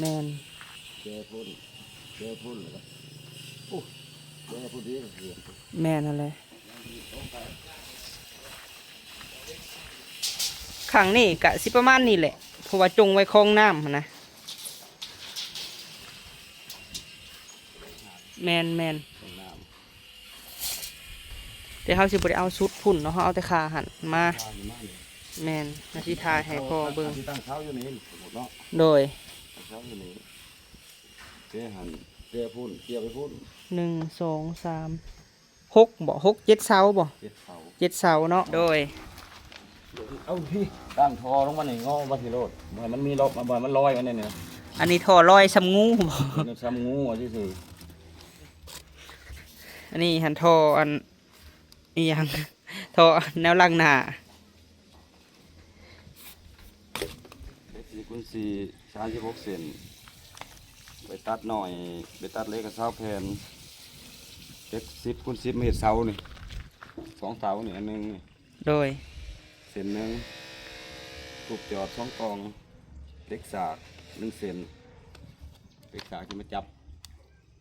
ແມ່ນ ແຈພຸ້ນ ແຈພຸ້ນ ແລ້ວກໍ ໂອ້ ແຈພຸ້ນເດ້ ແມ່ນຫັ້ນແຫຼະ. ຂ້າງນີ້ກະຊິປະມານນີ້ແຫຼະ ເພາະວ່າຈົ່ງໄວ້ຄອງນ້ຳຫັ້ນນະ. ແມ່ນໆ ແຕ່ເຮົາຊິບໍ່ໄດ້ເອົາສຸດພຸ້ນເນາະ ເຮົາເອົາແຕ່ຄາຫັ້ນມາ. ແມ່ນ ເຮົາຊິຖ່າຍໃຫ້ພໍ່ເບິ່ງ. ຕັ້ງເສົາຢູ່ນີ້ເນາະ. ໂດຍ ຕັ້ງເສົາຢູ່ນີ້ ແຈຫັ້ນ ແຈພຸ້ນ ກ່ຽວໄປພຸ້ນ ໜຶ່ງ ສອງ ສາມ ຫົກບໍ ຫົກ ເຈັດເສົາບໍ? ເຈັດເສົາ ເຈັດເສົາເນາະ. ໂດຍ ເອົາພີ້ ຕັ້ງທໍ່ລົງມານີ້ ງໍມາພີ້ໂລດ ບໍ່ໃຫ້ມັນມີລອກ ບໍ່ໃຫ້ມັນລອຍມານີ້ນະ. ອັນນີ້ທໍ່ລອຍຊ່ຳງູບໍ? ຊ່ຳງູຊື່ໆ. ອັນນີ້ຫັ້ນທໍ່ອັນ ອີ່ຫຍັງ ທໍ່ແນວລ້າງໜ້າ. ເຮັດສີ່ຄູນສີ່ ສາມສິບຫົກເຊັນ ໄປຕັດໜ້ອຍ ໄປຕັດເຫຼັກກະຊາວແຜ່ນ ເຫຼັກສິບຄູນສິບ ມາເຮັດເສົານີ້ ສອງເສົານີ້ ອັນໜຶ່ງນີ້. ໂດຍ ເສັ້ນໜຶ່ງ ທູບຈອດສອງກ່ອງ ເຫຼັກສາກໜຶ່ງເສັ້ນ ເຫຼັກສາກທີ່ມາຈັບ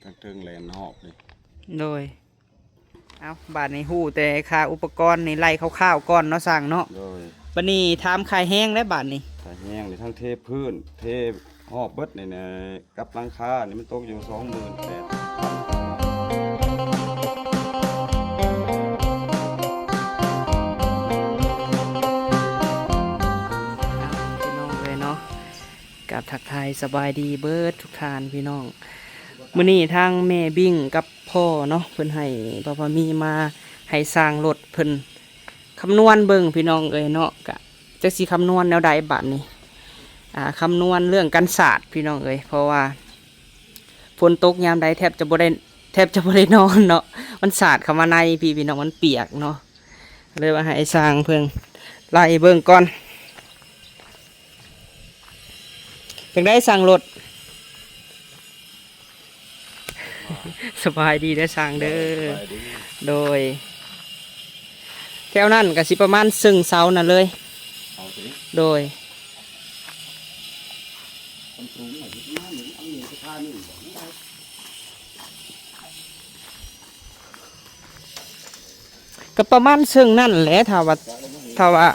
ທາງເທິງແລ່ນຮອບນີ້. ໂດຍ ເອົ້າ ບາດນີ້ຮູ້ແຕ່ຄ່າອຸປະກອນນີ້ ໄລ່ຄ່າວໆກ່ອນເນາະຊ່າງເນາະ. ໂດຍ ບາດນີ້ຖາມຄ່າແຮງແລ້ວບາດນີ້. ຄ່າແຮງນີ້ທັງເທພື້ນ ເທຮອບເບິດນີ້ນະ ກັບຫຼັງຄານີ້ມັນຕົກຢູ່ສອງໝື່ນແປດພັນ. ພີ່ນ້ອງເອີຍເນາະ ກາບທັກທາຍສະບາຍດີເບິດທຸກທ່ານພີ່ນ້ອງ. ມື້ນີ້ທາງແມ່ບິ້ງກັບພໍ່ເນາະ ເພິ່ນໃຫ້ບ່າວພາມີມາໃຫ້ຊ່າງລົດເພິ່ນຄຳນວນເບິ່ງພີ່ນ້ອງເອີຍເນາະ. ກະຈັກຊິຄຳນວນແນວໃດບາດນີ້ ອ່າ ຄຳນວນເລື່ອງກັນສາດພີ່ນ້ອງເອີຍ ເພາະວ່າຝົນຕົກຍາມໃດແທບຈະບໍ່ໄດ້ ແທບຈະບໍ່ໄດ້ນອນເນາະ ມັນສາດເຂົ້າມາໃນພີ້ພີ່ນ້ອງ ມັນປຽກເນາະ. ເລີຍວ່າໃຫ້ຊ່າງເພິ່ນໄລ່ເບິ່ງກ່ອນ. ຈັ່ງໃດຊ່າງລົດ? ສະບາຍດີເດີຊ່າງເດີ. ໂດຍ ສະບາຍດີ. ໂດຍ ແຖວນັ້ນກະຊິປະມານເຊິ່ງເສົານັ້ນເລີຍ. ເອົາຕິ? ໂດຍ ກະປະມານເຊິ່ງນັ້ນແຫຼະ ຖ້າວ່າ ຖ້າວ່າ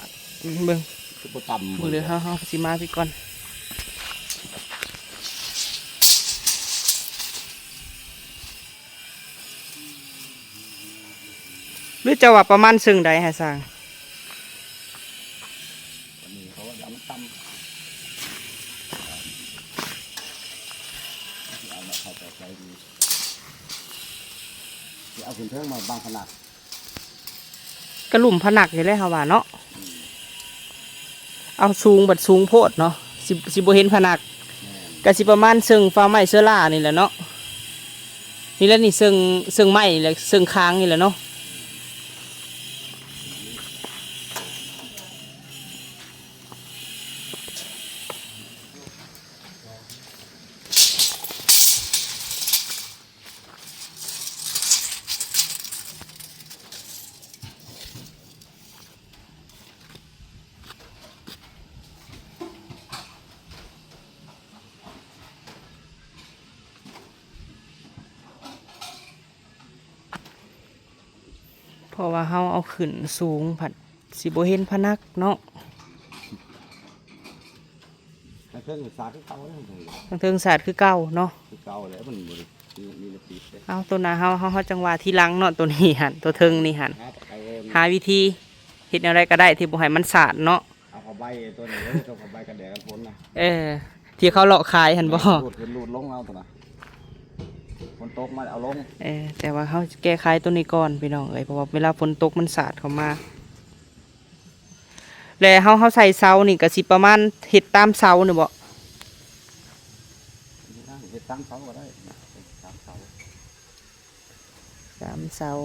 ເບິ່ງ ຄືບໍ່ຕ່ຳ ເບິ່ງເດີ ເຮົາ ເຮົາຊິມາພີ້ກ່ອນ ຫຼືເຈົ້າວ່າປະມານເຊິ່ງໃດຫາຊ່າງ? ອັນນີ້ເຂົາວ່າຢ່າມັນຕ່ຳ ຊິເອົາມາເຂົ້າໃຈດີ ຊິເອົາຂຶ້ນເທິງມາບາງຂະໜາດ ກະລຸ່ມພະນັກນີ້ແຫຼະເຮົາວ່າເນາະ. ອືມ ເອົາສູງບັດສູງໂພດເນາະ ຊິ ຊິບໍ່ເຫັນພະນັກ. ແມ່ນ ກະຊິປະມານເຊິ່ງຟ້າໄມ້ເຊື້ອລານີ້ແຫຼະເນາະ. ນີ້ແຫຼະ ນີ້ເຊິ່ງ ເຊິ່ງໄມ້ນີ້ແຫຼະ ເຊິ່ງຄາງນີ້ແຫຼະເນາະ. ເພາະວ່າເຮົາເອົາຂຶ້ນສູງ ພັດຊິບໍ່ເຫັນພະນັກເນາະ. ທາງເທິງສາດຄືເກົ່າເດ້ ທາງເທິງສາດຄືເກົ່າເນາະ ຄືເກົ່າແຫຼະ ມັນບໍ່ໄດ້ມີແນວປິດເດ້. ເອົາ ໂຕໜ້າເຮົາ ເຮົາ ເຮົາຈັ່ງວ່າທີຫຼັງເນາະ ໂຕນີ້ຫັ້ນ ໂຕເທິງນີ້ຫັ້ນ ຫາວິທີເຮັດແນວໃດກະໄດ້ທີ່ບໍ່ໃຫ້ມັນສາດເນາະ. ເອົາຜ້າໃບໂຕນີ້ເດີ ເອົາຜ້າໃບກັນແດດກັນຝົນນະ. ເອີ ທີ່ເຂົາເລາະຂາຍຫັ້ນບໍ? ແມ່ນ ຮູດຂຶ້ນຮູດລົງເອົາໂຕນະ ຝົນຕົກມາເອົາລົງ. ເອີ ແຕ່ວ່າເຮົາແກ້ໄຂໂຕນີ້ກ່ອນພີ່ນ້ອງເອີຍ ເພາະວ່າເວລາຝົນຕົກມັນສາດເຂົ້າມາ. ແລະເຮົາ ເຮົາໃສ່ເສົານີ້ກະຊິປະມານເຮັດຕາມເສົານີ້ບໍ? ເຮັດຕາມເສົາກະໄດ້ ຕາມເສົາ ຕາມເສົາ.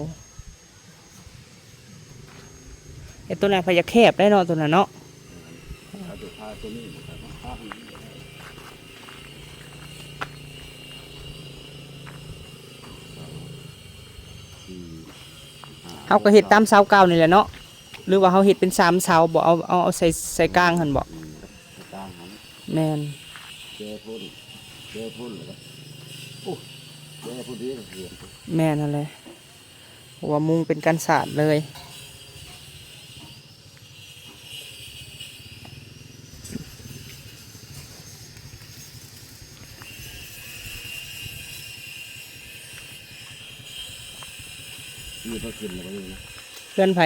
ເຮັດໂຕນັ້ນພະຢາກແຄບໄດ້ເນາະ ໂຕນັ້ນເນາະ. ເອົາໂຕພາໂຕນີ້ມາໃສ່ມາພາໃຫ້ມັນໄດ້ ເຮົາກະເຮັດຕາມເສົາເກົ່ານີ້ແຫຼະເນາະ ຫຼືວ່າເຮົາເຮັດເປັນສາມເສົາບໍ? ເອົາ ເອົາ ເອົາໃສ່ ໃສ່ກາງຫັ້ນບໍ? ອືມ ໃສ່ກາງຫັ້ນ ແມ່ນ ແຈພຸ້ນ ແກ່ພຸ້ນແລ້ວກໍ ໂອ້ ແກ່ພຸ້ນເດ້ ແມ່ນຫັ້ນແຫຼະ ເພາະວ່າມຸງເປັນກັນສາດເລີຍ. ນີ້ເພິ່ນຂຶ້ນແລ້ວບໍ່ນີ້ນະ ເຮືອນໃຜ?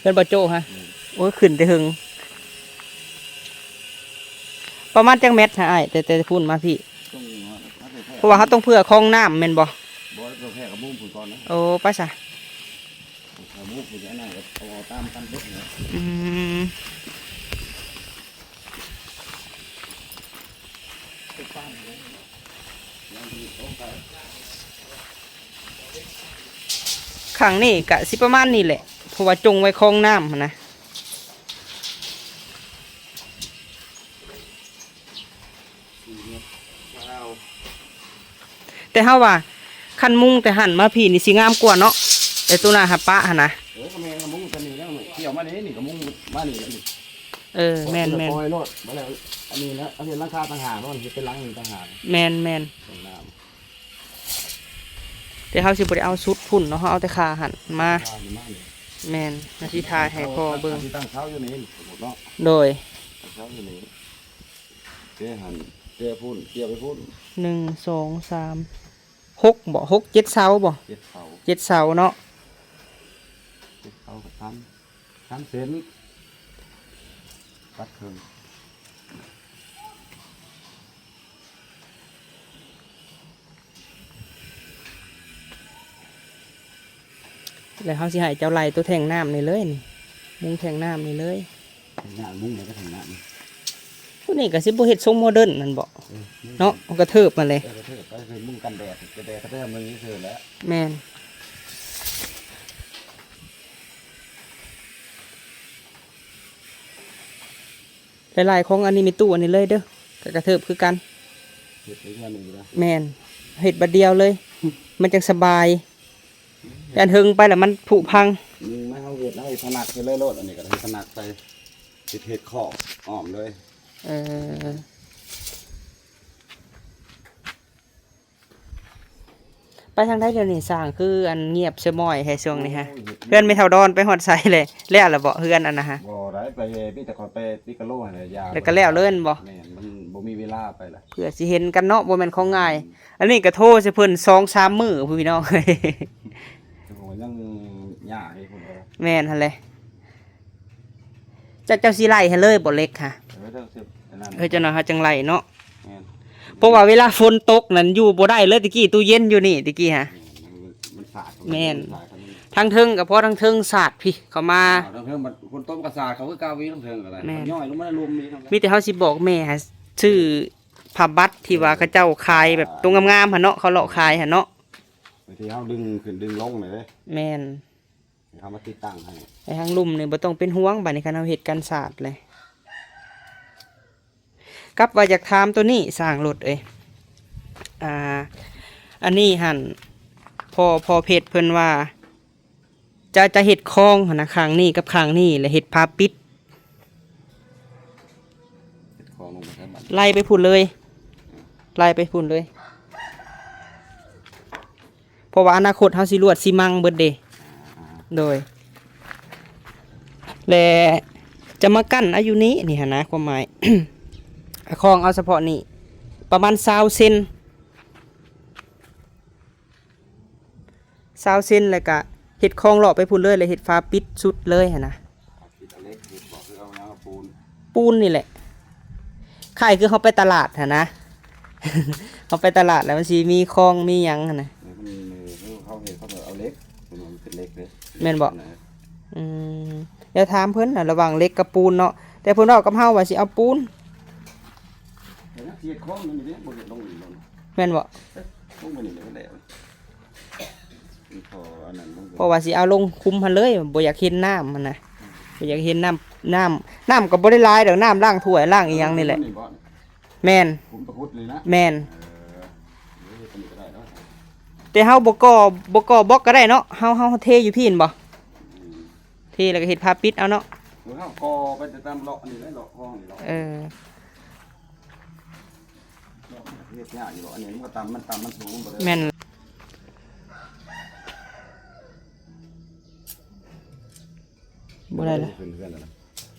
ເຮືອນບໍ່ໂຈ້ຮະ? ແມ່ນ. ໂອ້ຍ ຂຶ້ນແຕ່ເຫິງ. ປະມານຈັກແມັດຮະອ້າຍ? ແຕ່ ແຕ່ພຸ້ນມາພີ້ ຕ້ອງ ເພາະວ່າເຮົາຕ້ອງເພື່ອຄອງນ້ຳແມ່ນບໍ່? ບໍ່ ຕ້ອງແຜ່ກະມຸງພຸ້ນກ່ອນນະ. ໂອ້ ໄປຊະ ກະມຸງພຸ້ນ ອັນນັ້ນກະເອົາ ເອົາຕາມກັນເບິດນະ. ອືມ ຂ້າງນີ້ກະຊິປະມານນີ້ແຫຼະ ເພາະວ່າຈົ່ງໄວ້ຄອງນ້ຳຫັ້ນນະ. ແຕ່ເຮົາວ່າ ຄັນມຸງແຕ່ຫັ້ນມາພີ້ນີ້ຊິງາມກວ່າເນາະ ແຕ່ໂຕໜ້າຫາປະຫັ້ນນະ. ເອີ ກະແມ່ນ ກະມຸງແຕ່ນີ້ແລ້ວ ກ່ຽວມານີ້ ນີ້ກະມຸງມານີ້ແລ້ວນີ້. ເອີ ແມ່ນໆ ປ່ອຍໂລດ ບາດແລ້ວ ອັນນີ້ນະ ເອົາເຮັດຫຼັງຄາຕ່າງຫາກເນາະ ເຮັດເປັນຫຼັງຕ່າງຫາກ. ແມ່ນໆ ຫ້ອງນ້ຳ. ແຕ່ເຮົາຊິບໍ່ໄດ້ເອົາສຸດພຸ້ນເນາະ ເຮົາເອົາແຕ່ຄາຫັ້ນມາ. ຄານີ້ມານີ້. ແມ່ນ ເຮົາຊິຖ່າຍໃຫ້ພໍ່ເບິ່ງ. ເຮົາຊິຕັ້ງເສົາຢູ່ນີ້ ສົມມຸດເນາະ. ໂດຍ ຕັ້ງເສົາຢູ່ນີ້ ແຕ່ຫັ້ນ ແຕ່ພຸ້ນ ເກ່ຽວໄປພຸ້ນ. ໜຶ່ງ ສອງ ສາມ ຫົກບໍ? ຫົກ ເຈັດເສົາບໍ? ເຈັດເສົາ ເຈັດເສົາເນາະ. ເຈັດເສົາກະສາມ ສາມເຊັນ ຕັດເຄິ່ງ. ແລ້ວເຮົາຊິໃຫ້ເຈົ້າໄລ່ໂຕແທງນ້ຳນີ້ເລີຍນີ້ ມຸງແທງນ້ຳນີ້ເລີຍ. ແທງນ້ຳມຸງແລ້ວກະແທງນ້ຳນີ້ ຜູ້ນີ້ກະຊິບໍ່ເຮັດຊົງໂມເດີນຫັ້ນບໍ? ເອີ ເນາະ ກະເທີບຫັ້ນແຫຼະ. ເອີ ກະເທີບໄປ ຄືມຸງກັນແດດ ກະແດດກະເທີບໜຶ່ງຊື່ແຫຼະ. ແມ່ນ. ຫຼາຍໆ ຂອງອັນນີ້ມີຕູ້ອັນນີ້ເລີຍເດີ ກະກະເທີບຄືກັນ. ເຮັດໄປເຮືອນນີ້ລະ ແມ່ນ ເຮັດບາດດຽວເລີຍ ມັນຈັ່ງສະບາຍ. ຢ້ານເຫິງໄປລະມັນຜຸພັງ. ອືມ ເຮົາເຮັດໃຫ້ຖະໜັດເຮັດເລີຍໂລດ ອັນນີ້ກະຖະໜັດໃສ່ ເຮັດ ເຮັດຂອບອ້ອມເລີຍ. ເອີ ໄປທາງໃດດຽວນີ້ຊ່າງ ຄືອັນງຽບສະໝ້ອຍແທ້ຊ່ວງນີ້ຮະ? ໂອ້ຍ ເຮືອນແມ່ເຖົ້າດອນໄປຮອດໃສແລ້ວ? ແລ້ວລະບໍເຮືອນອັນນະຮະ? ບໍ່ໄດ້ ໄປມີແຕ່ຂໍໄປຕິກະໂລຫັ້ນແຫຼະ ຢ່າ ແລ້ວກະແລ້ວເລີຍແມ່ນບໍ? ແມ່ນ ມັນບໍ່ມີເວລາໄປລະ ເພື່ອຊິເຫັນກັນເນາະ ບໍ່ແມ່ນຂອງງ່າຍ. ອືມ ອັນນີ້ກະໂທໃສ່ເພິ່ນສອງສາມມື້ພຸ້ນພີ່ນ້ອງ. ໂອ້ ຍັງຍາກເດ້ພຸ້ນ. ແມ່ນຫັ້ນແຫຼະ. ເຈົ້າ ເຈົ້າຊິໄລ່ໃຫ້ເລີຍບໍ່ເຫຼັກຫະ? ເອີ ເຈົ້າຊິອັນນັ້ນ ເອີ ເຈົ້າໜ້ອຍເຮົາຈັ່ງໄລ່ເນາະ. ແມ່ນ ເພາະວ່າເວລາຝົນຕົກນັ້ນຢູ່ບໍ່ໄດ້ເລີຍ ແຕ່ກີ້ຕູ້ເຢັນຢູ່ນີ້ແຕ່ກີ້ຫະ. ແມ່ນ ມັນ ມັນສາດ ແມ່ນ ມັນສາດ ທາງເທິງກະພໍ ທາງເທິງສາດພີ້ເຂົ້າມາ. ທາງເທິງມັນ ຝົນຕົກກະສາດເຂົ້າຄືເກົ່າອີກ ທາງເທິງກະໄດ້. ແມ່ນ ມັນຍ້ອຍລົງມາໃນລຸ່ມນີ້. ມີແຕ່ເຮົາຊິບອກແມ່ໃຫ້ຊື້ຜ້າບັດທີ່ວ່າເຂົາເຈົ້າຂາຍແບບໂຕງາມໆຫັ້ນເນາະ ເຂົາເລາະຂາຍຫັ້ນເນາະ. ບາງທີເຮົາດຶງຂຶ້ນດຶງລົງເລີຍເດ້. ແມ່ນ. ເຮົາມາຕິດຕັ້ງໃຫ້ ໃນທາງລຸ່ມນີ້ບໍ່ຕ້ອງເປັນຫ່ວງ ບາດນີ້ຄັນເຮົາເຮັດກັນສາດເລີຍ. ກັບວ່າຢາກຖາມໂຕນີ້ ຊ່າງລົດເອີຍ ອ່າ ອັນນີ້ຫັ້ນ ພໍ່ ພໍ່ເພັດເພິ່ນວ່າ ຈະ ຈະເຮັດຄອງຫັ້ນນະ ຂ້າງນີ້ກັບຂ້າງນີ້ ແລະເຮັດຝາປິດ ເຮັດຄອງລົງໄປໃສ່ບາດ ໄລ່ໄປພຸ້ນເລີຍ ໄລ່ໄປພຸ້ນເລີຍ. ເພາະວ່າອະນາຄົດເຮົາຊິລວດຊິມັງເບິດເດ້. ອ່າ ໂດຍ ແລະຈະມາກັ້ນເອົາຢູ່ນີ້ ນີ້ຫັ້ນນະ ຄວາມໝາຍ ຄອງເອົາສະເພາະນີ້ປະມານຊາວເຊັນ ຊາວເຊັນ ແລ້ວກະເຮັດຄອງເລາະໄປພຸ້ນເລີຍ ແລ້ວເຮັດຝາປິດສຸດເລີຍຫັ້ນນະ. ເອົາເຫຼັກເຮັດບໍ່ ຫຼືເອົາຫຍັງ ເອົາປູນ? ປູນນີ້ແຫຼະ ຄ້າຍຄືເຮົາໄປຕະຫຼາດຫັ້ນນະ ເຮົາໄປຕະຫຼາດແລ້ວມັນຊິມີຄອງມີຫຍັງຫັ້ນນະ. ເອີ ມັນ ເອີ ເຂົາເຮັດ ເຂົາເອົາເຫຼັກ ເປັນເຫຼັກເດ້. ແມ່ນບໍ່? ອືມ ດຽວຖາມເພິ່ນນະ ລະຫວ່າງເຫຼັກກັບປູນເນາະ ແຕ່ເພິ່ນເວົ້າກັບເຮົາວ່າຊິເອົາປູນ. ເຮັດຄອງນີ້ເດ້ ບໍ່ເຮັດລົງນີ້. ແມ່ນບໍ່? ເອີ ລົງໄປນີ້ແລ້ວ. ເພາະວ່າຊິເອົາລົງຄຸມຫັ້ນເລີຍ ບໍ່ຢາກເຫັນນ້ຳຫັ້ນນະ ບໍ່ຢາກເຫັນນ້ຳ ນ້ຳ ນ້ຳກະບໍ່ໄດ້ຫຼາຍດອກ ນ້ຳລ້າງຖ້ວຍລ້າງອີ່ຫຍັງນີ້ແຫຼະ. ແມ່ນ ແມ່ນ ເອີ ແຕ່ເຮົາບໍ່ກໍ່ ບໍ່ກໍ່ບລັອກກະໄດ້ເນາະ ເຮົາ ເຮົາເທຢູ່ພີ້ແມ່ນບໍ່? ອືມ ເທແລ້ວກະເຮັດຝາປິດເອົາເນາະ. ເຮົາກໍ່ໄປແຕ່ຕາມເລາະນີ້ແຫຼະ ເລາະຄອງນີ້ເລາະ ເອີ. ເລາະ ເຮັດຍາກຢູ່ດອກ ອັນນີ້ມັນກໍຕ່ຳ ມັນຕ່ຳ ມັນສູງ ມັນບໍ່ໄດ້ ແມ່ນ ບໍ່ໄດ້ລະ ເປັນເຮືອນແລ້ວນະ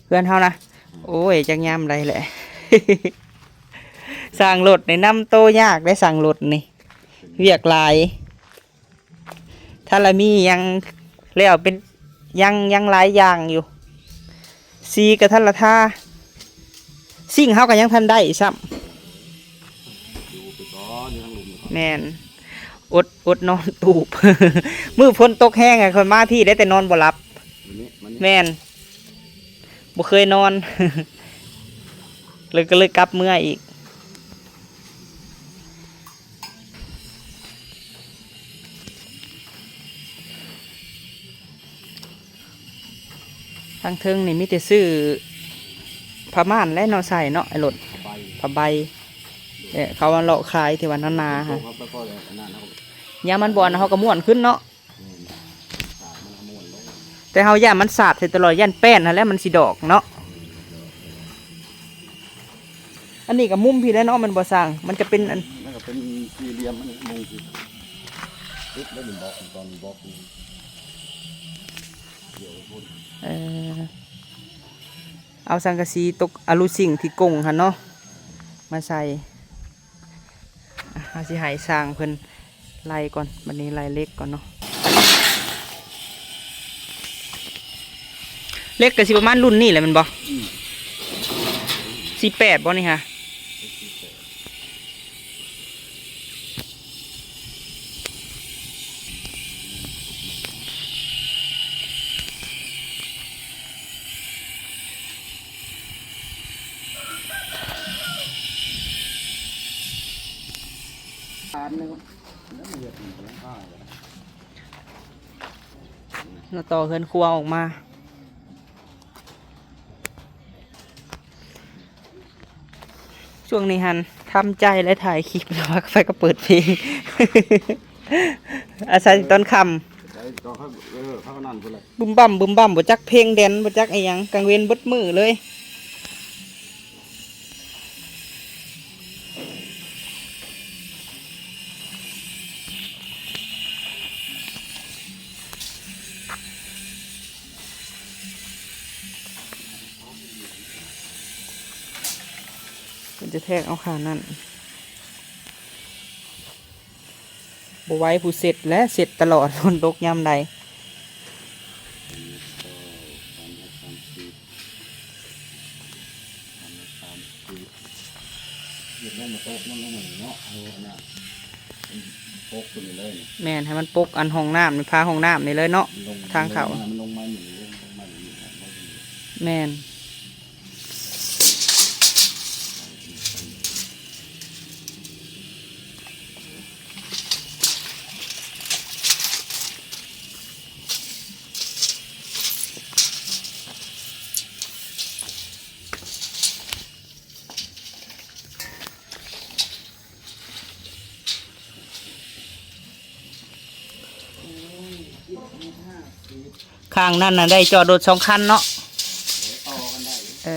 ເຮືອນເຮົານະ ໂອ້ຍ ຈັກຍາມໃດແຫຼະ ສ້າງລົດນີ້ນຳໂຕຍາກເດ້ ສ້າງລົດນີ້ ວຽກຫຼາຍ ທັນລະມີຫຍັງແລ້ວເປັນ ຍັງ ຍັງຫຼາຍຢ່າງຢູ່ ສີກໍທັນລະທາ ຊິງເຮົາກໍຍັງທັນໄດ້ຊ້ຳ ຢູ່ໄປກ່ອນ ຢູ່ທາງລຸ່ມໄປກ່ອນ ແມ່ນ ອົດ ອົດນອນຕູບ ມື້ຝົນຕົກແຮງ ຂ້ອຍມາພີ້ໄດ້ແຕ່ນອນບໍ່ຫຼັບ ມື້ນີ້ ມື້ນີ້ ແມ່ນ ບໍ່ເຄີຍນອນ ເລີຍ ກໍເລີຍກັບເມືອອີກ ທາງເທິງນີ້ມີແຕ່ຊື້ຜ້າມ່ານແຫຼະເນາະ ໃສ່ເນາະ ໄອ້ລົດ ຜ້າໃບ ຜ້າໃບ ເອີ ເຂົາມາເລາະຂາຍທີ່ວ່າໜາໆຫັ້ນ ຍາມມັນບໍ່ອັນນັ້ນເຮົາກໍມ້ວນຂຶ້ນເນາະ ແມ່ນ ສາກມັນກໍມ້ວນລົງ ແຕ່ເຮົາຢ້ານມັນສາດໃສ່ຕະຫຼອດ ຢ້ານແປ້ນຫັ້ນແຫຼະມັນຊິດອກເນາະ ອັນນີ້ກໍມຸມພີ້ແຫຼະເນາະ ແມ່ນບໍ່ຊ່າງ? ມັນຈະເປັນອັນ ມັນກໍເປັນສີ່ຫຼ່ຽມ ມັນມຸມພີ້ ຕິດແລ້ວນີ້ ບລັອກ ຕອນບລັອກນີ້ ດຽວພຸ້ນ ເອີ ເອົາສັງກະສີຕົກອະລູຊິງທີ່ກົງຫັ້ນເນາະ ມາໃສ່ ອ່ະ ເຮົາຊິໃຫ້ຊ່າງເພິ່ນໄລ່ກ່ອນ ບັດນີ້ໄລ່ເຫຼັກກ່ອນເນາະ ເຫຼັກກໍຊິປະມານລຸ້ນນີ້ແຫຼະແມ່ນບໍ່? ອືມ ສີ່ແປດບໍ່ນີ້ຫະ? ເຮົາຕໍ່ເຮືອນຄົວອອກມາ ຊ່ວງນີ້ຫັ້ນທຳໃຈແລະຖ່າຍຄລິບ ແລ້ວວ່າໄປກໍເປີດເພງ ອາໄສຕອນຄ່ຳ ເອີ ເຂົານັ້ນພຸ້ນແຫຼະ ບຶມບຳບຶມບຳ ບໍ່ຈັກເພງແດນ ບໍ່ຈັກອີ່ຫຍັງ ກາງເວັນເບິດມື້ເລີຍ. ເພິ່ນຈະແທກເອົາຂານັ້ນ ບໍ່ໄວຜູ້ເຊັດແຫຼະ ເຊັດຕະຫຼອດ ຝົນຕົກຍາມໃດ. ເຮັດລົງມາຕົກມັນລົງມານີ້ເນາະ ເອົາອັນນັ້ນປົກຕົວນີ້ເລີຍ ແມ່ນ ໃຫ້ມັນປົກອັນຫ້ອງນ້ຳນີ້ ຝາຫ້ອງນ້ຳນີ້ເລີຍເນາະ ລົງ ທາງເຂົ້າ ລົງມາ ມັນລົງມານີ້ເລີຍ ລົງມານີ້ ລົງມານີ້ ແມ່ນ. ຂ້າງນັ້ນນະໄດ້ຈອດລົດສອງຄັນເນາະ ເອີ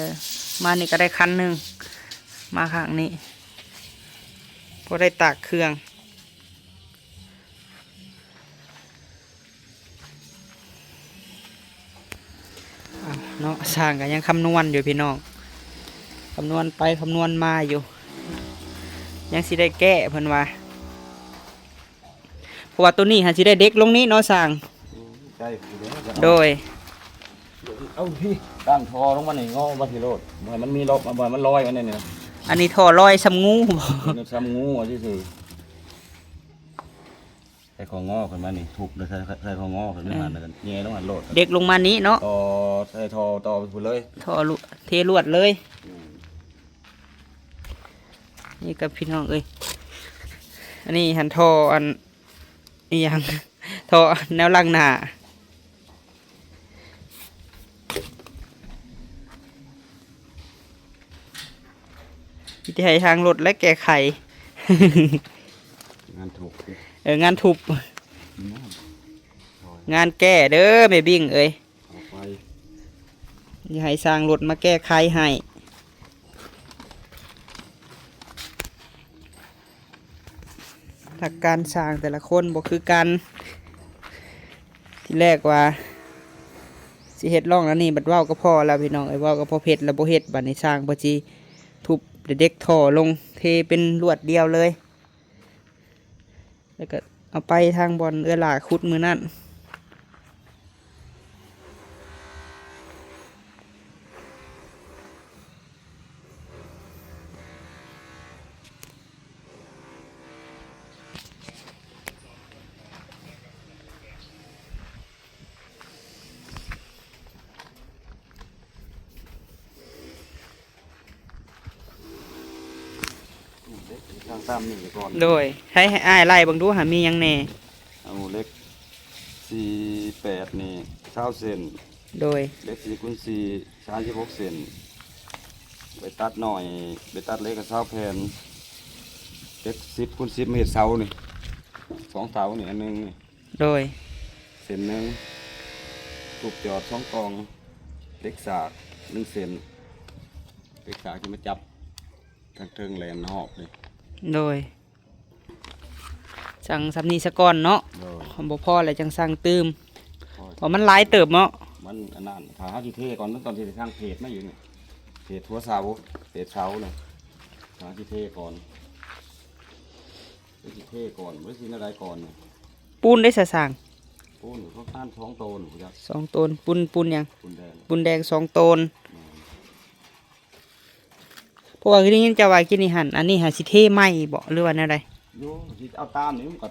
ມານີ້ກໍໄດ້ຄັນໜຶ່ງ ມາຂ້າງນີ້ ພໍໄດ້ຕາກເຄື່ອງ. ເອົາເນາະ ຊ່າງກໍຍັງຄຳນວນຢູ່ພີ່ນ້ອງ ຄຳນວນໄປຄຳນວນມາຢູ່ ຍັງຊິໄດ້ແກ້ເພິ່ນວ່າ ເພາະວ່າໂຕນີ້ຫາຊິໄດ້ເດັກລົງນີ້ເນາະຊ່າງ ອືມ ໃກ້ຢູ່ເດ້ ໂດຍ ເອົາພີ້ ຕັ້ງທໍ່ລົງມານີ້ ງໍມາພີ້ໂລດ ບໍ່ໃຫ້ມັນມີລອກ ບໍ່ໃຫ້ມັນລອຍມາແນວນີ້ ອັນນີ້ທໍ່ລອຍຊ່ຳງູ ຊ່ຳງູວ່າຊື່ໆ. ໃສ່ຂໍ້ງໍຂຶ້ນມານີ້ ທຸບເລີຍ ໃສ່ ໃສ່ຂໍ້ງໍຂຶ້ນມາ ແມ່ນ ຫັ້ນ ແຍ່ລົງຫັ້ນໂລດ ເດັກລົງມານີ້ເນາະ ຕໍ່ ໃສ່ທໍ່ຕໍ່ໄປພຸ້ນເລີຍ ທໍ່ ເທລວດເລີຍ ອືມ ນີ້ກໍພີ່ນ້ອງເອີຍ ອັນນີ້ຫັ້ນທໍ່ອັນ ອີ່ຫຍັງ ທໍ່ແນວລ້າງໜ້າ ມີແຕ່ໃຫ້ທາງລົດ ແລະ ແກ້ໄຂ ງານທຸບ ເອີ ງານທຸບ ງານແກ້ເດີແມ່ບິ້ງເອີຍ ເອົາໄປ ຢ່າໃຫ້ຊ່າງລົດມາແກ້ໄຂໃຫ້. ຫຼັກການສ້າງແຕ່ລະຄົນບໍ່ຄືກັນ. ທີແລກວ່າຊິເຮັດຮ່ອງແນວນີ້ ບັດເວົ້າກັບພໍ່ແລ້ວ ພີ່ນ້ອງເອີຍ, ເວົ້າກັບພໍ່ເພັດແລ້ວບໍ່ເຮັດ. ບັດນີ້ຊ່າງເພິ່ນຊິທຸບເດັກທໍ່ລົງ ເທເປັນລວດດຽວເລີຍ ແລ້ວກໍເອົາໄປທາງບ່ອນເອື້ອຍຫຼ້າຂຸດມື້ນັ້ນ. ເຫຼັກສ້າງຕາມນີ້ກ່ອນ. ໂດຍ ໃຫ້ອ້າຍໄລ່ເບິ່ງດູຫາມີຫຍັງແດ່. ເອົາເຫຼັກສີ່ແປດນີ້ຊາວເສັ້ນ. ໂດຍ ເຫຼັກສີ່ຄູນສີ່ ສາມສິບຫົກເສັ້ນ. ໄປຕັດໜ້ອຍ ໄປຕັດເຫຼັກກໍຊາວແຜ່ນ. ເຫຼັກສິບຄູນສິບ ມາເຮັດເສົານີ້ ສອງເສົານີ້ ອັນໜຶ່ງນີ້. ໂດຍ ເສັ້ນໜຶ່ງ. ທູບຈອດສອງກ່ອງ. ເຫຼັກສາກໜຶ່ງເສັ້ນ. ເຫຼັກສາກທີ່ມາຈັບທາງເທິງແລ່ນຮອບນີ້. ໂດຍ ສັ່ງສ່ຳນີ້ສາກ່ອນເນາະ. ໂດຍ ຄັນບໍ່ພໍແລ້ວຈັ່ງສັ່ງຕື່ມ ພໍ ເພາະມັນຫຼາຍເຕີບເນາະ. ມັນອັນນັ້ນ ຖ້າເຮົາຊິເທກ່ອນ ມັນຕ້ອງຊິໄດ້ສັ່ງເພດມາຢູ່ນີ້ ເພດຫົວເສົາ ເພດເສົານີ້. ຖ້າຊິເທກ່ອນ ຊິເທກ່ອນ ຫຼືຊິແນວໃດກ່ອນນີ້. ປູນໄດ້ສະສ້າງ? ປູນເຂົາການສອງໂຕນ ສອງໂຕນ. ປູນ ປູນຫຍັງ? ປູນແດງ ປູນແດງສອງໂຕນ. ແມ່ນ. ເພາະວ່າໄດ້ຍິນເຈົ້າວ່າກິນນີ້ຫັ້ນ ອັນນີ້ຫາຊິເທໃໝ່ບໍ ຫຼືວ່າແນວໃດ? ໂຍ ຊິເອົາຕາມນີ້ມັນກໍ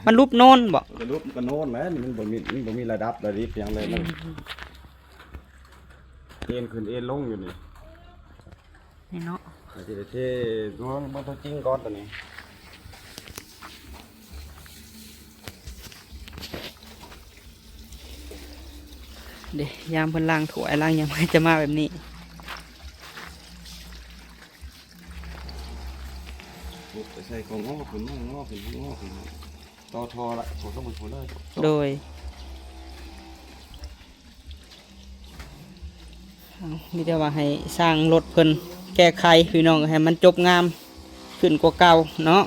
ມັນຫຼຸບໂນນບໍ? ມັນກໍຫຼຸບ ມັນກໍໂນນແຫຼະ. ນີ້ມັນບໍ່ມີ ມັນບໍ່ມີລະດັບລະດິບຫຍັງເລີຍ. ມັນ ອືມ ເອັນຂຶ້ນເອັນລົງຢູ່ນີ້ ນີ້ເນາະ. ກໍຊິໄດ້ເທເບິ່ງ ເບິ່ງຕົວຈິງກ່ອນຕອນນີ້. ເດ້ ຍາມເພິ່ນລ້າງຖ້ວຍລ້າງຫຍັງ ມັນຈະມາແບບນີ້. ປຸບໄປໃສ່ກໍງໍຂຶ້ນມາ ງໍຂຶ້ນມາ ງໍຂຶ້ນມາ ຕໍ່ທໍ່ລະ ໂອ້ ຕ້ອງໄປພຸ້ນເລີຍ. ໂດຍ ເອົາ ມີແຕ່ວ່າໃຫ້ຊ່າງລົດເພິ່ນແກ້ໄຂ ພີ່ນ້ອງ ໃຫ້ມັນຈົບງາມຂຶ້ນກວ່າເກົ່າເນາະ.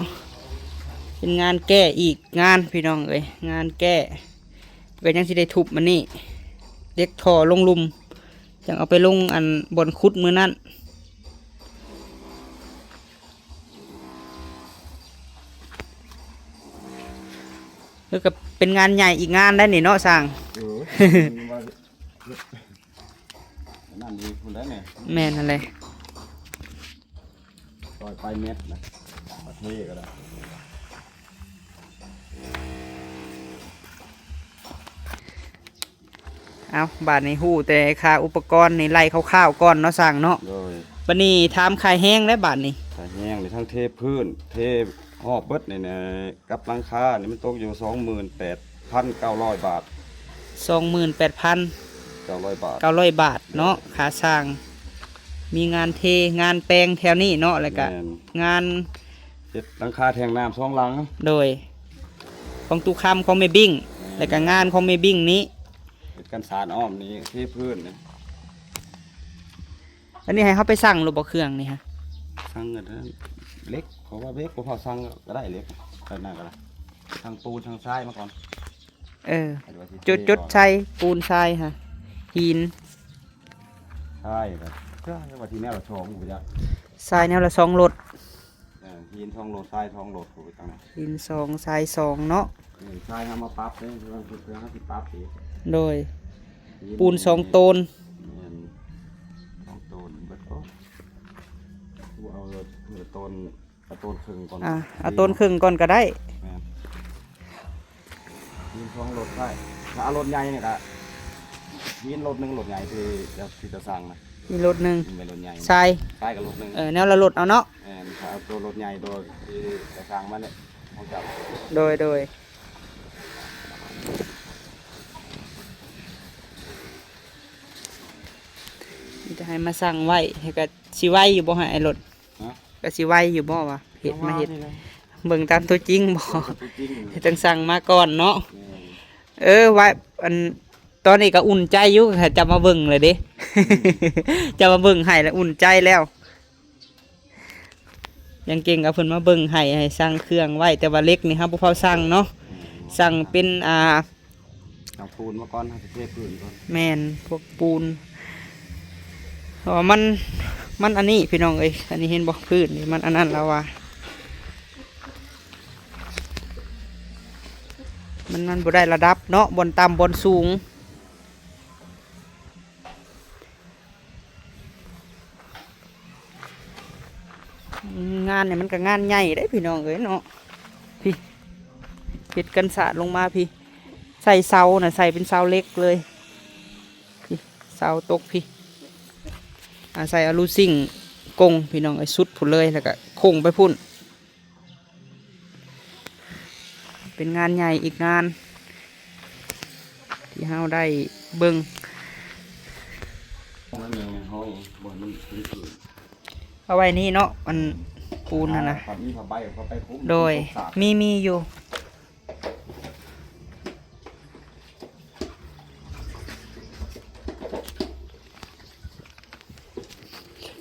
ເປັນງານແກ້ອີກງານ ພີ່ນ້ອງເອີຍ ງານແກ້. ກໍຍັງຊິໄດ້ທຸບອັນນີ້ ເຫຼັກທໍ່ລົງລຸ່ມ ຈັ່ງເອົາໄປລົງອັນບ່ອນຂຸດມື້ນັ້ນ. ເອີ ກໍເປັນງານໃຫຍ່ອີກງານໄດ໋ນີ້ເນາະຊ່າງ. ເອີ ວ່າ ອັນນັ້ນນີ້ພຸ້ນໄດ໋ແມ່. ແມ່ນຫັ້ນແຫຼະ. ຊອຍປາຍແມັດນະ ປະເທດກໍໄດ້. ເອົາ ບາດນີ້ຮູ້ແຕ່ຄ່າອຸປະກອນນີ້ ໄລ່ຄ່າວໆກ່ອນເນາະຊ່າງເນາະ. ໂດຍ ບາດນີ້ຖາມຄ່າແຮງແລ້ວບາດນີ້. ຄ່າແຮງນີ້ທັງເທພື້ນ ເທຮອບເບິດນີ້ນະ ກັບຫຼັງຄານີ້ມັນຕົກຢູ່ສອງໝື່ນແປດພັນເກົ້າຮ້ອຍບາດ. ສອງໝື່ນແປດພັນເກົ້າຮ້ອຍບາດ ເກົ້າຮ້ອຍບາດເນາະ ຄ່າຊ່າງ. ມີງານເທ ງານແປງແຖວນີ້ເນາະ ແລ້ວກະ ແມ່ນ ງານເຮັດຫຼັງຄາແທງນ້ຳສອງຫຼັງ. ໂດຍ ຂອງຕູ້ຄຳ ຂອງແມ່ບິ້ງ ແມ່ນ ແລ້ວກະງານຂອງແມ່ບິ້ງນີ້ ເຮັດກັນສານອ້ອມນີ້ ເທພື້ນນີ້. ອັນນີ້ໃຫ້ເຮົາໄປສັ່ງໂລດບໍ່ ເຄື່ອງນີ້ຮະ? ສັ່ງກໍໄດ້ ເຫຼັກ ເພາະວ່າເຫຼັກບໍ່ພໍສັ່ງກໍໄດ້ ເຫຼັກ ອັນນັ້ນກໍໄດ້ ທັງປູນທັງຊາຍມາກ່ອນ. ເອີ ໃຫ້ວ່າຊິເທ ຈົດ ຈົດໃສ່ປູນຊາຍຮະ ຫີນ ຊາຍກໍ ກໍວ່າຊິແນວລະສອງ ບໍ່ຈັກ ຊາຍແນວລະສອງໂລດ. ເອີ ຫີນສອງໂລດ ຊາຍສອງໂລດ ຜູ້ໄປທາງນັ້ນ ຫີນສອງ ຊາຍສອງເນາະ. ເອີ ຊາຍເຮົາມາປັບເດ້ ເພື່ອ ເພື່ອເຮົາຊິປັບອີກ. ໂດຍ ຫີນ ປູນສອງໂຕນ. ແມ່ນ ສອງໂຕນເບິດ. ໂອ້ ເອົາ ເອົາໂຕນ ເອົາໂຕນເຄິ່ງກ່ອນ. ອ່າ ເອົາໂຕນເຄິ່ງກ່ອນກໍໄດ້. ແມ່ນ. ຫີນສອງໂລດໄດ້ ຖ້າເອົາໂລດໃຫຍ່ນີ້ກະ ຫີນໂລດໜຶ່ງ ໂລດໃຫຍ່ທີ່ຈະ ທີ່ຈະສັ່ງນະ ຫີນໂລດໜຶ່ງ ຫີນເປັນໂລດໃຫຍ່ ຊາຍ ຊາຍກໍໂລດໜຶ່ງ. ເອີ ແນວລະໂລດເອົາເນາະ. ແມ່ນ ຖ້າເອົາໂຕໂລດໃຫຍ່ໂດຍທີ່ຈະສັ່ງມານີ້ ຂອງເຈົ້າ. ໂດຍ ໂດຍ ມີແຕ່ໃຫ້ມາສັ່ງໄວ້ ແລ້ວກໍຊິໄວຢູ່ບໍ່ ໃຫ້ໄອ້ລົດ? ຮະ? ກໍຊິໄວຢູ່ບໍ່ວ່າເຮັດມາເຮັດ ຈັ່ງວ່ານີ້ແຫຼະ ເບິ່ງຕາມຕົວຈິງບໍ່? ຕົວຈິງ ຈັ່ງສັ່ງມາກ່ອນເນາະ. ແມ່ນ. ເອີ ວ່າ ອັນ ຕອນນີ້ກໍອຸ່ນໃຈຢູ່ ເຈົ້າມາເບິ່ງແລ້ວເດ້ ອືມ ເຈົ້າມາເບິ່ງໃຫ້ແລ້ວອຸ່ນໃຈແລ້ວ. ຍັງເກັ່ງກໍເພິ່ນມາເບິ່ງໃຫ້ ໃຫ້ສັ່ງເຄື່ອງໄວ້ ແຕ່ວ່າເຫຼັກນີ້ເຮົາບໍ່ພາວສັ່ງເນາະ ສັ່ງເປັນ ອ່າ ເອົາປູນມາກ່ອນ ເຮົາຊິເທພື້ນກ່ອນ ແມ່ນ ພວກປູນ ເພາະວ່າມັນ ມັນອັນນີ້ພີ່ນ້ອງເອີຍ ອັນນີ້ເຫັນບໍ່ ພື້ນນີ້ມັນອັນນັ້ນລະວ່າ ມັນ ມັນບໍ່ໄດ້ລະດັບເນາະ ບ່ອນຕ່ຳບ່ອນສູງ. ງານນີ້ມັນກໍງານໃຫຍ່ເດ້ພີ່ນ້ອງເອີຍເນາະ ພີ້ ເຮັດກັນສາດລົງມາພີ້ ໃສ່ເສົານະ ໃສ່ເປັນເສົາເຫຼັກເລີຍ ພີ້ ເສົາຕົກພີ້ ອາ ໃສ່ອາລູຊິງກົງພີ່ນ້ອງເອີຍ ສຸດພຸ້ນເລີຍ ແລ້ວກໍໂຄ້ງໄປພຸ້ນ. ເປັນງານໃຫຍ່ອີກງານ ທີ່ເຮົາໄດ້ເບິ່ງ ມັນຍັງໃນຫ້ອງ ບໍ່ໃຫ້ມັນ ເອົາໄວ້ນີ້ເນາະ ອັນປູນຫັ້ນນະ ອ່າ ມີຜ້າໃບເອົາໄປຄຸມ ໂດຍ ຕົກສາດ ມີ ມີຢູ່.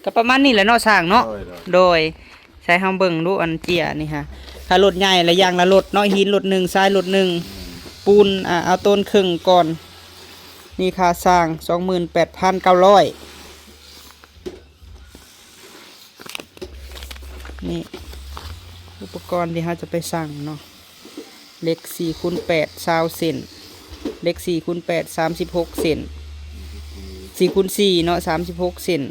ກໍປະມານນີ້ແຫຼະເນາະ ຊ່າງເນາະ ໂດຍ ໂດຍ ໂດຍ ໃສ່ເຮົາເບິ່ງດູ ອັນເຈ້ຍນີ້ຫາ ຖ້າລົດໃຫຍ່ລະຢ່າງລະລົດເນາະ ຫີນລົດໜຶ່ງ ຊາຍລົດໜຶ່ງ ແມ່ນ ປູນ ອ່າ ເອົາໂຕນເຄິ່ງກ່ອນ ນີ້ຄ່າຊ່າງ ສອງໝື່ນແປດພັນເກົ້າຮ້ອຍ. ນີ້ອຸປະກອນທີ່ເຮົາຈະໄປສັ່ງເນາະ ເຫຼັກສີ່ຄູນແປດ ຊາວເຊັນ ເຫຼັກສີ່ຄູນແປດ ສາມສິບຫົກເຊັນ ສີ່ຄູນສີ່ເນາະ ສາມສິບຫົກເຊັນ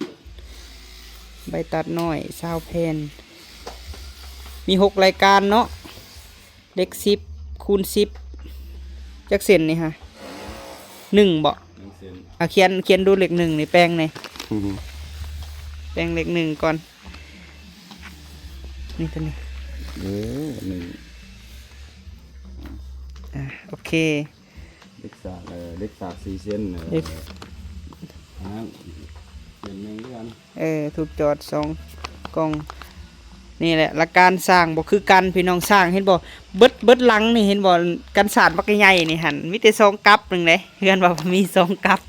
ໃບຕັດນ້ອຍ ຊາວແຜ່ນ ມີຫົກລາຍການເນາະ. ເຫຼັກສິບຄູນສິບ ຈັກເຊັນນີ້ຫະ ໜຶ່ງບໍ? ໜຶ່ງເຊັນ ອາ ຂຽນ ຂຽນດູເຫຼັກໜຶ່ງນີ້ ແປງແດ່ ອືຮຶ ແປງເຫຼັກໜຶ່ງກ່ອນ ນີ້ຕົວນີ້ ເອີ ໜຶ່ງ ອາ ໂອເຄ ເຫຼັກສາກ ເອີ ເຫຼັກສາກສີ່ເຊັນ ເອີ ເຫຼັກ ອັນນັ້ນ ເສັ້ນໜຶ່ງຄືກັນ ເອີ ທູບຈອດສອງກ່ອງ ນີ້ແຫຼະ ຫຼັກການສ້າງບໍ່ຄືກັນພີ່ນ້ອງ ສ້າງເຫັນບໍ່ ເບິດ ເບິດຫຼັງນີ້ເຫັນບໍ່ ກັນສາດບັກໃຫຍ່ໆນີ້ຫັ້ນ ມີແຕ່ສອງກັບໜຶ່ງເດ້ ເຮືອນວ່າມີສອງກັບ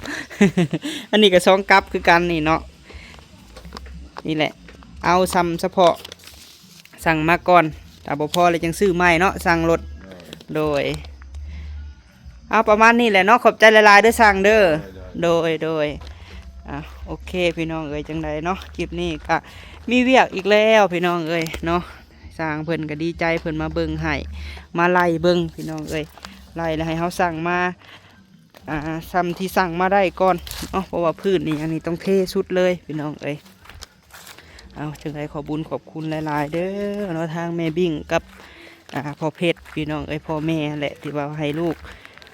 ອັນນີ້ກໍສອງກັບຄືກັນນີ້ເນາະ ນີ້ແຫຼະ ເອົາຊ່ຳສະເພາະສັ່ງມາກ່ອນ ຖ້າບໍ່ພໍແລ້ວຈັ່ງຊື້ໃໝ່ເນາະ ສັ່ງໂລດ ໂດຍ ໂດຍ. ເອົາປະມານນີ້ແຫຼະເນາະ ຂອບໃຈຫຼາຍໆເດີຊ່າງເດີ ໂດຍ ໂດຍ ໂດຍ ອ່າ ໂອເຄພີ່ນ້ອງເອີຍ ຈັ່ງໃດເນາະ ຄລິບນີ້ກະມີວຽກອີກແລ້ວພີ່ນ້ອງເອີຍເນາະ ຊ່າງເພິ່ນກະດີໃຈ ເພິ່ນມາເບິ່ງໃຫ້ ມາໄລ່ເບິ່ງພີ່ນ້ອງເອີຍ ໄລ່ແລ້ວໃຫ້ເຮົາສັ່ງມາ ອ່າ ຊ່ຳທີ່ສັ່ງມາໄດ້ກ່ອນເນາະ ເພາະວ່າພື້ນນີ້ ອັນນີ້ຕ້ອງເທສຸດເລີຍພີ່ນ້ອງເອີຍ. ເອົາ ຈັ່ງໃດຂໍບຸນຂອບຄຸນຫຼາຍໆເດີເນາະ ທາງແມ່ບິ້ງກັບ ອ່າ ພໍ່ເພັດ ພີ່ນ້ອງເອີຍ ພໍ່ແມ່ຫັ້ນແຫຼະ ທີ່ວ່າໃຫ້ລູກ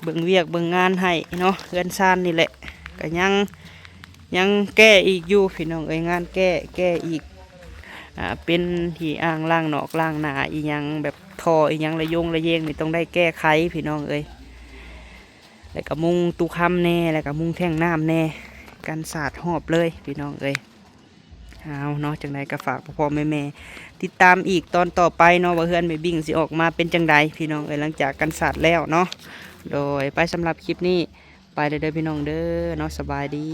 ເບິ່ງວຽກເບິ່ງງານໃຫ້ເນາະ ເຮືອນຊານນີ້ແຫຼະ ກະຍັງ ຍັງແກ້ອີກຢູ່ພີ່ນ້ອງເອີຍ ງານແກ້ ແກ້ອີກ ອ່າ ເປັນທີ່ອ່າງລ້າງນອກລ້າງໜ້າອີ່ຫຍັງ ແບບທໍ່ອີ່ຫຍັງລະຍົງລະເຢງນີ້ ຕ້ອງໄດ້ແກ້ໄຂພີ່ນ້ອງເອີຍ ແລ້ວກະມຸງຕູ້ຄຳແດ່ ແລ້ວກະມຸງແທ້ງນ້ຳແດ່ ກັນສາດຮອບເລີຍພີ່ນ້ອງເອີຍ. ເອົາເນາະ ຈັ່ງໃດກໍຝາກພໍ່ໆແມ່ໆຕິດຕາມອີກຕອນຕໍ່ໄປເນາະ ວ່າເຮືອນແມ່ບິ້ງຊິອອກມາເປັນຈັ່ງໃດພີ່ນ້ອງເອີຍ ຫຼັງຈາກກັນສາດແລ້ວເນາະ ໂດຍ ໄປ ສຳລັບຄລິບນີ້ໄປແລ້ວເດີພີ່ນ້ອງເດີເນາະ ສະບາຍດີ.